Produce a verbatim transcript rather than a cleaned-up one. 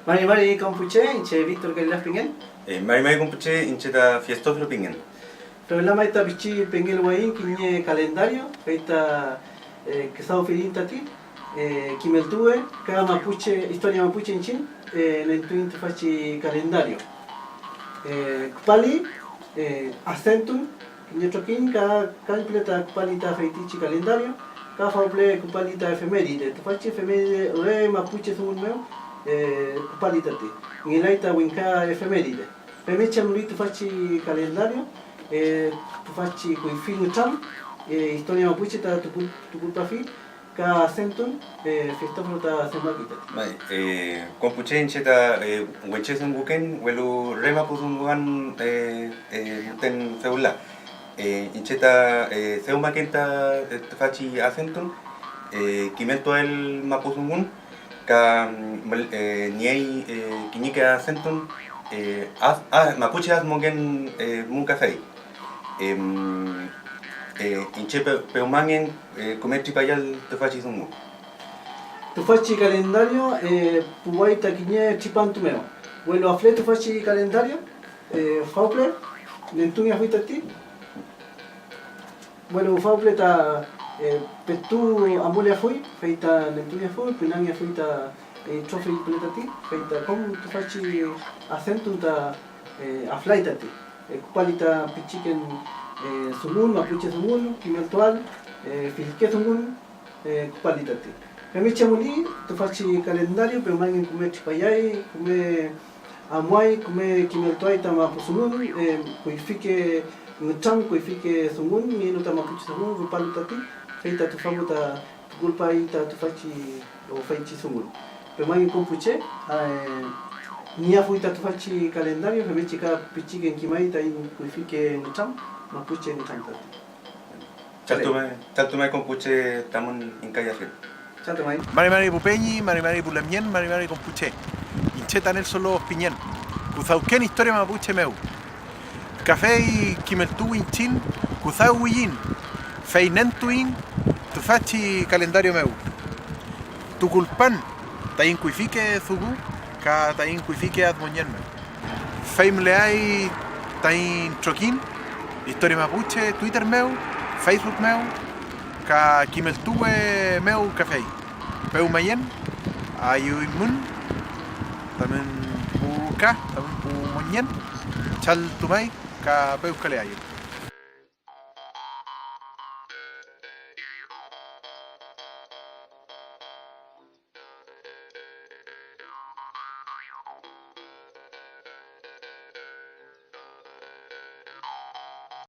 Mari mari kom pu che, iñche Víctor Galilaf pingen. Eh, mari mari kom pu che, iñche ta Fiestófilo pingen. Fewla may ta pichi pengeluwayiñ kiñe calendario, fey ta, eh, küdawfiliyiñ tati, eh, kimeltuwe ka mapuche, historia mapuche iñchiñ, eh, nentuiñ tüfachi calendario. Eh, küpali, eh, acentun, kiñe trokiñ ka kañpüle ta küpali ta feytichi calendario, ka fawpüle küpali ta efeméride. Tüfachi efeméride re mapuche dungun mew, eh, küpali tati. Ngelay ta wingka efeméride. Femngechi amuley tüfachi calendario, eh, tüfachi kuyfi nütram, eh, historia mapuche ta tuku-, tukulpafi, ka acentun, eh, Cristoforo ta dewmakefi tati. May, eh, kom pu che iñche ta, eh, wenche dunguken, welu re mapu dunguan, eh, eh, müten fewla. Eh, iñche ta, eh, dewmaken ta, eh, tüfachi acentun, eh, kimeltuael mapu dungun, ka, mm, mül-, eh, niey, eh, kiñeke acentun, eh, ad-, ah, mapuche admongen, eh, mu kafey. Em, eh, iñche pe-, pewmangen, eh, küme tripayal tüfachi dungu. Tüfachi calendario, eh, puway ta kiñe tripantu mew, welu afle tüfachi calendario, eh, fawpüle nentungeafuy tati. Bueno, fawpüle ta, eh, petu amuleafuy, fey ta nentungeafuy, pünangeafuy ta, eh, itrofill püle tati, fey ta kom tüfachi acentun ta, eh, aflay tati. Eh, küpali ta pichiken, eh, dungun, mapuche dungun, kimeltual, eh, fillke dungun, eh, küpali tati. Femngechi amuli tüfachi calendario, pewmangen küme tripayay, küme amuay, küme kimeltuay ta mapu dungun, eh, kuyfike ngütram, kuyfike dungun, nielu ta mapuche dungun, rupalu tati, fey ta tüfa mew ta tukulpay ta tüfachi o feychi dungun. Pewmangen kom pu che, eh, nieafuy ta tüfachi calendario, femngechi ka pichiken kimay taiñ kuyfike ngütram, mapuche ngütram tati. Chaltumay, chaltumay kom pu che tamün ingkayafiel. Chaltumay. Mari mari pu peñi, mari mari pu lamngen, mari mari kom pu che. Iñche ta Nelson Lobos pingen, küdawken historia mapuche mew. Kafey kimeltuwiyiñ, küdawwiyiñ, fey nentuiñ tüfachi calendario mew. Tukulpan taiñ kuyfike dungu ka taiñ kuyfike admongen mew. Fey müleay taiñ trokiñ Historia Mapuche Twitter mew, Facebook mew, ka kimeltuwe mew kafey. Pewmayen, ayüwimün tamün pu ka, tamün pu mongen, chaltumay ka pewkaleayün.